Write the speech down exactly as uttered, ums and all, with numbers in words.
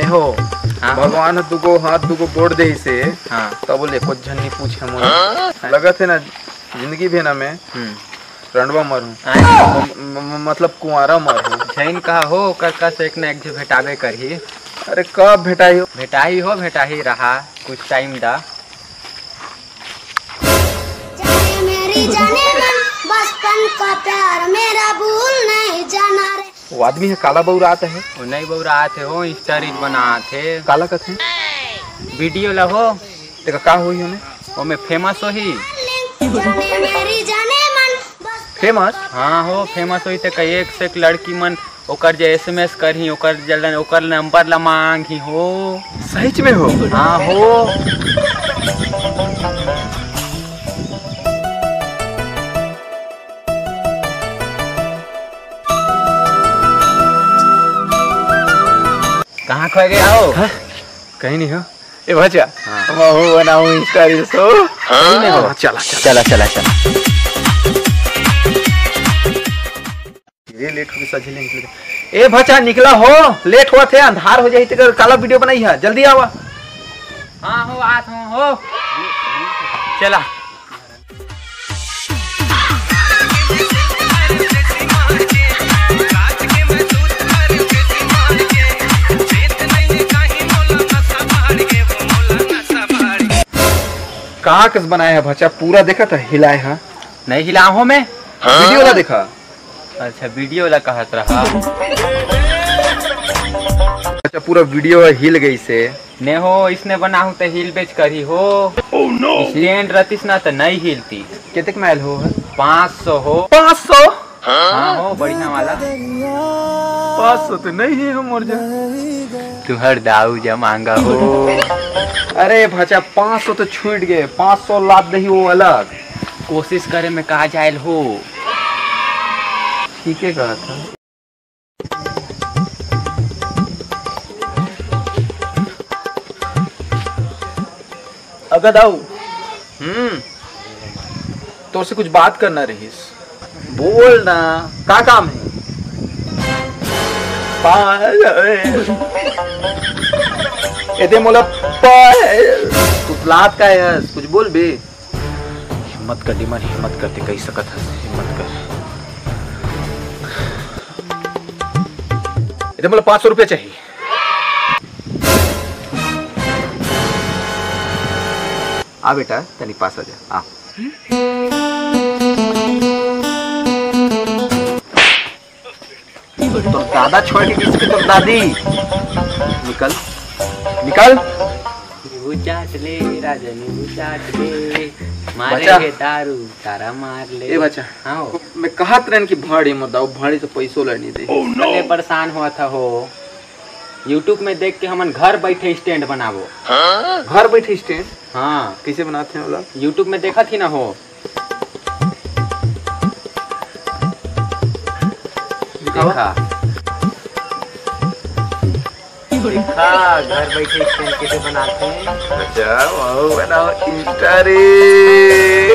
हो। हाँ। भगवान ह दुगो हाथ, दुगो गोड़ देहिसे, हाँ। तब ले कुछ झन नहीं पूछे मोला। हाँ। लगत हे ना, जिंदगी भर ना मैं हम्म। रंडवा मरहूँ। हाँ। म-, म-, मतलब कुंवारा मरहूँ। झन कहा हो, ओकर कस एक ना एक झे भेटाबे करही। अरे कब भेटाही हो? भेटाही हो, भेटाही रहा, कुछ टाइम दा। जाने मेरी जाने मन, बचपन का प्यार मेरा भूल नहीं जाना रे। वो आदमी ह काला बउरात हे। वो नहीं बउरात हे, वो Insta reel बनात हे। काला कथे? वीडियो ला हो। तेका का होही ओमे? ओमे फेमस होही। जाने मेरी जाने मन, बस फेमस? हाँ हो, फेमस होही ते कई एक से एक लड़की मन ओकर जे एसएमएस करही, ओकर जलन, ओकर नंबर ला मांगही हो। सहीच में हो? हाँ हो। कहाँ खोए गया हो? हाँ? कहीं नहीं हो। ए भचा, हाँ। महू बनाऊ Insta reels हो। कहीं नहीं हो। हाँ, चला, चला। चला, चला, चला। ये लेट हो गई, सजी ले निकल गई। ए भचा, निकला हो, लेट होवत हे, अंधार हो जाही तेकर काला वीडियो बनाई है, जल्दी आवा। हाँ हो, आत हो, हो। चला। कहाँ कस बनाए है भचा, पूरा देखत है, हिलाए है। नहीं हिलाहो मैं। वीडियो ला देखा। अच्छा, वीडियो ला कहत रहा। अच्छा, पूरा वीडियो हिल गई से। ने हो, इसने बनाहू ते हिल बेच करही हो। स्टैंड रतिस ना त नहीं हिलती। केतेक माइल हो? पाँच सौ हो। पाँच सौ? हाँ हो, बढ़िया वाला। पाँच सौ तो नहीं है हमर जा। तुहर दाऊ जमांगा हो। अरे भचा, पाँच सौ तो छूट गए, पाँच सौ लाद दही वो अलग। कोशिश करे में कहा जायल हो। ठीक है कहा था। अगर दाऊ, हम्म, तोर से कुछ बात करना रहीस। बोल ना, का काम है? पायल। एदे मोला पायल। तू लात का है? कुछ बोल बे। हिम्मत कर, डीमन, हिम्मत कर, ते कही सकत हस, हिम्मत कर। एदे मोला पाँच सौ रुपया चाहिए। आ बेटा, तनी पास आ जा, आ। तोर दादा छोड़ के किसके तोर दादी? निकल, निकल। नींबू चाट ले राजा, नींबू चाट ले। मारे बचा। दारू, तारा मार ले। ए बचा। हाँ। मैं कहत रहन कि भाड़ी मत दाऊ, भाड़ी से पैसो ला नहीं दे। अरे परेशान हुआ था हो। YouTube में देख के हमन घर बैठे स्टैंड बनाबो। घर बैठे स्टैंड? हाँ। कैसे बनाते हैं ओला? YouTube में देखत ही ना हो। दिखावा। देखा। देखा, घर बैठे स्टैंड कैसे बनाते हैं। अच्छा, वाह, बनाओ Insta reel।